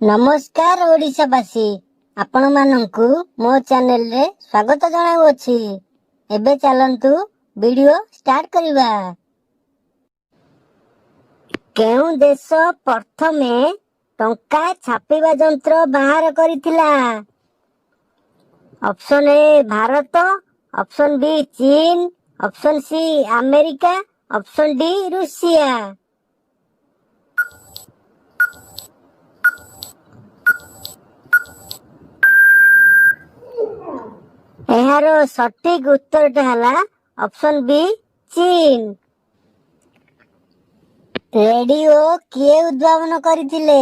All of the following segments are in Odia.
ନମସ୍କାର ଓଡ଼ିଶାବାସୀ, ଆପଣମାନଙ୍କୁ ମୋ ଚ୍ୟାନେଲରେ ସ୍ୱାଗତ ଜଣାଉଅଛି। ଏବେ ଚାଲନ୍ତୁ ଭିଡ଼ିଓ ଷ୍ଟାର୍ଟ କରିବା। କେଉଁ ଦେଶ ପ୍ରଥମେ ଟଙ୍କା ଛାପିବା ଯନ୍ତ୍ର ବାହାର କରିଥିଲା? Option A Bharat, option B ଚୀନ, option C America, option D Russia. ଏହାର ସଠିକ ଉତ୍ତରଟା ହେଲା ଅପସନ୍ ବି ଚୀନ। ରେଡିଓ କିଏ ଉଦ୍ଭାବନ କରିଥିଲେ?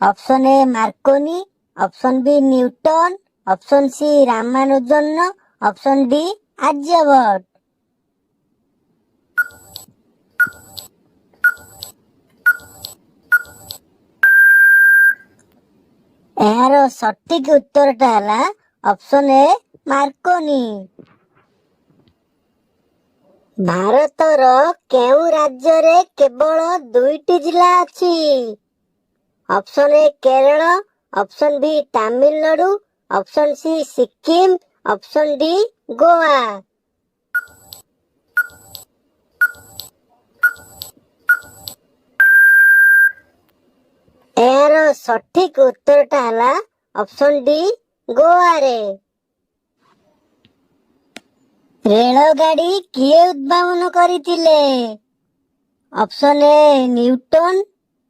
Option A Marconi, option B Newton, option C Ramanujan, option D Aryabhata. ଏହାର ସଠିକ ଉତ୍ତରଟା ହେଲା ଅପସନ୍ ଏ ମାର୍କୋନି। ଭାରତର କେଉଁ ରାଜ୍ୟରେ କେବଳ ଦୁଇଟି ଜିଲ୍ଲା ଅଛି? Option A Kerala, option B Tamil Nadu, option C Sikkim, option D Goa. ଏହାର ସଠିକ ଉତ୍ତରଟା ହେଲା ଅପସନ୍ ଡି ଗୋଆରେ। ରେଳଗାଡ଼ି କିଏ ଉଦ୍ଭାବନ କରିଥିଲେ? Option A Newton,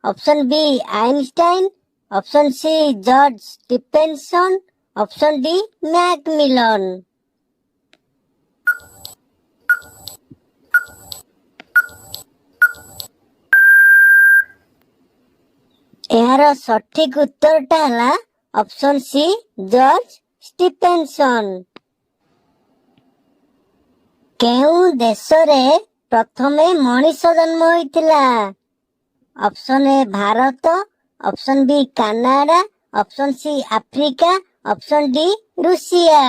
option B Einstein, option C George Stephenson, option D Macmillan. ଏହାର ସଠିକ ଉତ୍ତରଟା ହେଲା ଅପସନ୍ ସି ଜର୍ଜ ଷ୍ଟିଫେନସନ୍। କେଉଁ ଦେଶରେ ପ୍ରଥମେ ମଣିଷ ଜନ୍ମ ହୋଇଥିଲା? Option A Bharat, option B Canada, option C Africa, option D Russia.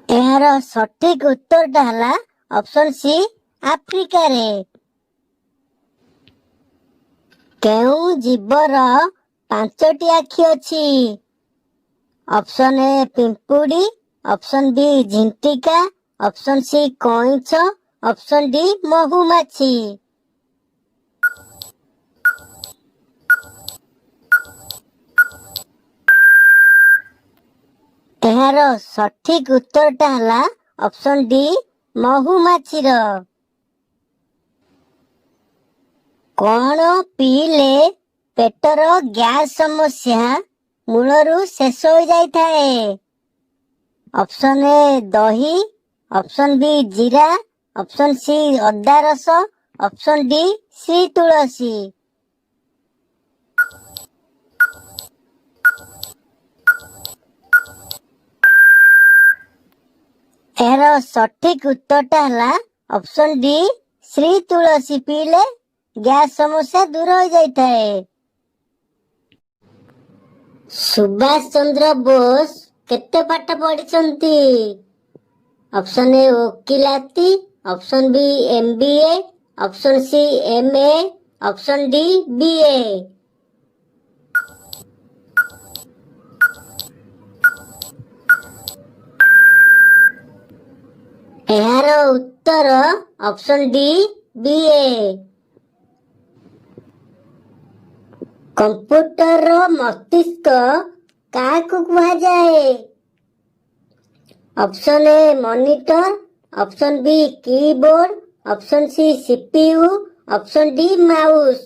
ଏହାର ସଠିକ ଉତ୍ତରଟା ହେଲା ଅପସନ୍ ସି ଆଫ୍ରିକାରେ। କେଉଁ ଜୀବର ପାଞ୍ଚଟି ଆଖି ଅଛି? ଅପସନ୍ ଏ ପିମ୍ପୁଡ଼ି, ଅପସନ୍ ବି ଝିଣ୍ଟିକା, ଅପସନ୍ ସି କଇଁଛ, ଅପସନ୍ ଡି ମହୁମାଛି। ଏହାର ସଠିକ ଉତ୍ତରଟା ହେଲା ଅପସନ୍ ଡି ମହୁମାଛିର। କଣ ପିଇଲେ ପେଟର ଗ୍ୟାସ ସମସ୍ୟା ମୂଳରୁ ଶେଷ ହୋଇଯାଇଥାଏ? ଅପସନ୍ ଏ ଦହି, ଅପସନ୍ ବି ଜିରା, ଅପସନ୍ ସି ଅଦା ରସ, ଅପସନ୍ ଡି ଶ୍ରୀ ତୁଳସୀ। ଏହାର ସଠିକ ଉତ୍ତରଟା ହେଲା ଅପସନ୍ ଡି ଶ୍ରୀ ତୁଳସୀ ପିଇଲେ ଗ୍ୟାସ ସମସ୍ୟା ଦୂର ହୋଇଯାଇଥାଏ। ସୁଭାଷ ଚନ୍ଦ୍ର ବୋଷ କେତେ ପାଠ ପଢିଛନ୍ତି? ଅପସନ୍ ଏ ଓକିଲାତି, option B MBA, option C MA, option D BA. ଏହାର ଉତ୍ତର ଅପସନ୍ ଡି ବିଏ। କମ୍ପ୍ୟୁଟରର ମସ୍ତିଷ୍କ କାହାକୁ କୁହାଯାଏ? Option A monitor, option B keyboard, option C CPU, option D mouse.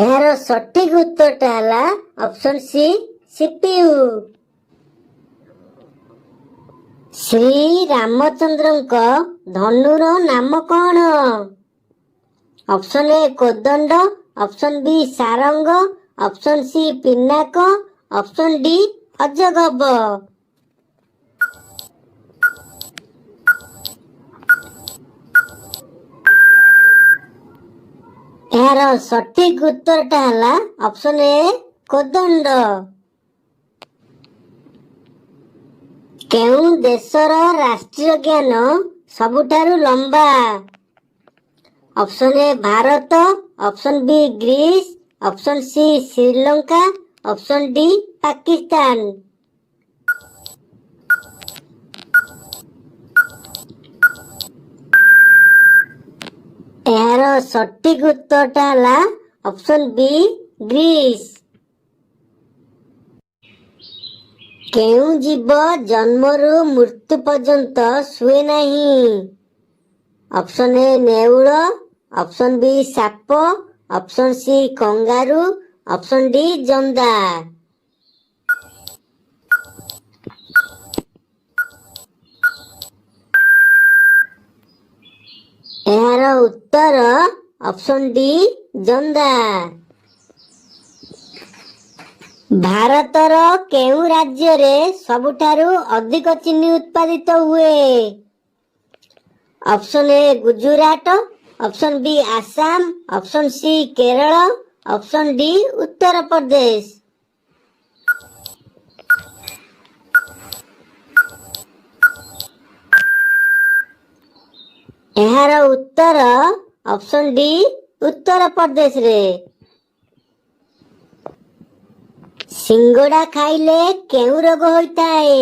ଏହାର ସଠିକ ଉତ୍ତରଟା ହେଲା ଅପସନ୍ ସି ସିପିୟୁ। ଶ୍ରୀ ରାମଚନ୍ଦ୍ରଙ୍କ ଧନୁର ନାମ କଣ? Option A Kodanda, option B Saranga, option C Pinaka, option D Ajagava. ଏହାର ଏହାର ସଠିକ ଉତ୍ତରଟା ହେଲା ଅପସନ୍ ଏ, କୋଦଣ୍ଡ। କେଉଁ ଦେଶର ରାଷ୍ଟ୍ରୀୟ ଉଦ୍ୟାନ ସବୁଠାରୁ ଲମ୍ବା? Option A, Bharat. Option B, Greece. Option C, Sri Lanka. Option D, Pakistan. ଏହାର ସଠିକ ଉତ୍ତରଟା ହେଲା ଅପସନ୍ ବି, ଗ୍ରୀସ। କେଉଁ ଜୀବ ଜନ୍ମରୁ ମୃତ୍ୟୁ ପର୍ଯ୍ୟନ୍ତ ଶୁଏ ନାହିଁ? ଅପସନ୍ ଏ, ନେଉଳ। ଅପସନ୍ ବି, ସାପ। Option C, kangaroo. Option D, ଜନ୍ଦା। ଏହାର ଉତ୍ତର ଅପସନ୍ ଡି, ଜନ୍ଦା। ଭାରତର କେଉଁ ରାଜ୍ୟରେ ସବୁଠାରୁ ଅଧିକ ଚିନି ଉତ୍ପାଦିତ ହୁଏ? Option A, Gujarat. Option B, Assam. Option C, Kerala. Option D, Uttar Pradesh. ଏହାର ଉତ୍ତର ଅପସନ୍ ଡି, ଉତ୍ତରପ୍ରଦେଶରେ। ସିଙ୍ଗଡ଼ା ଖାଇଲେ କେଉଁ ରୋଗ ହୋଇଥାଏ?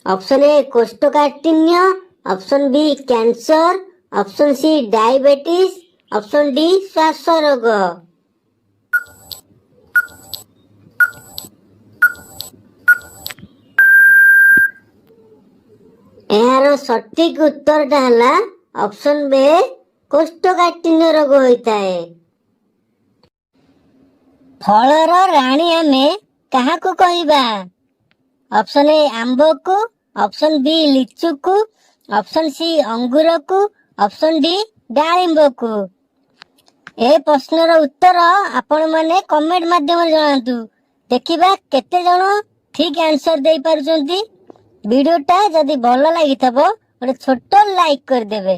ଅପସନ୍ ଏ, କୋଷ୍ଠକାଠିନ୍ୟ। Option B, cancer. Option C, diabetes. Option D, ଶ୍ୱାସ ରୋଗ। ଏହାର ସଠିକ ଉତ୍ତରଟା ହେଲା ଅପସନ୍ ବି, କୋଷ୍ଠକାଠିନ୍ୟ ରୋଗ ହୋଇଥାଏ। ଫଳର ରାଣୀ ଆମେ କାହାକୁ କହିବା? ଅପସନ୍ ଏ, ଆମ୍ବକୁ। ଅପସନ୍ ବି, ଲିଚୁକୁ। ଅପସନ୍ ସି, ଅଙ୍ଗୁରକୁ। ଅପସନ୍ ଡି, ଡାଳିମ୍ବକୁ। ଏ ପ୍ରଶ୍ନର ଉତ୍ତର ଆପଣମାନେ କମେଣ୍ଟ ମାଧ୍ୟମରେ ଜଣାନ୍ତୁ। ଦେଖିବା କେତେ ଜଣ ଠିକ ଆନ୍ସର ଦେଇପାରୁଛନ୍ତି। ଭିଡ଼ିଓଟା ଯଦି ଭଲ ଲାଗିଥିବ, ଗୋଟେ ଛୋଟ ଲାଇକ୍ କରିଦେବେ।